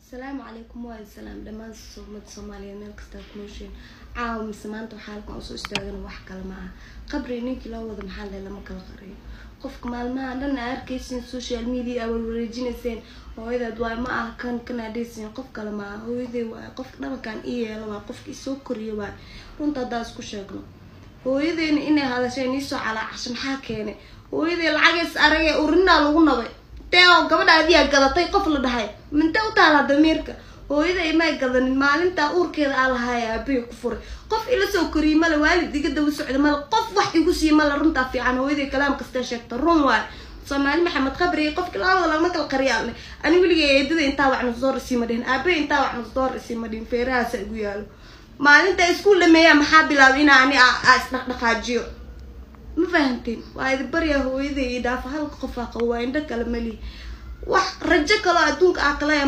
Asalaamu calaykum. Waa salaam dhammaan ummada Soomaaliyeed meel kasta ku nooshiin. Caawa mise maanta waxaa halkan usoo istaagana wax kale ma aha, qabri ninkii loo wado maxaa le lama kala qariyo. Qofka maalmaha dhan aa arkaysin social media aa warwareejinayseen, hooyadaad waay, ma aha kan kan aa dhehaysiin, qof kale ma aha, hooyaday waay. Qofka dhabankan ii yeelo waay, qofka isoo koriyo waay. Runta haddaa isku sheegno, hooyadeyna inay hadasheen iisoo calaacasho maxaa keenay? Hooyaday lacagays aragay urinaa lagu nabay tee oo gabadha adiyaa gadatay qof la dhahay minte u taala damiirka. Hooyaday may gadanin, maalintaa uurkeeda aa lahaaya aabahey ku furay. Qof ila soo koriyey male, waalid iga daba socda male, qof wax igu siiye male. Runtaa fiican, hooyaday kalaam kastee sheegta run waay. Soomaali Maxamed, qabriga qofki labada lama kala qariyaale. Ani weligay eedada intaa wax nus door isii ma dhihin, aabahey intaa wax nus door isii ma dhihin. Feerahaasa igu yaalo. Maalinta iskuul dhameeyaa maxaa bilaabay inaa ani aa isdhaqdhaqaajiyo? Ma fahanteen? Waa idi baryaa, hooyaday ii dhaafa. Halka qof aa qabo waa, indho kale malihi, wax rajo kaloo adduunka aa kalaya.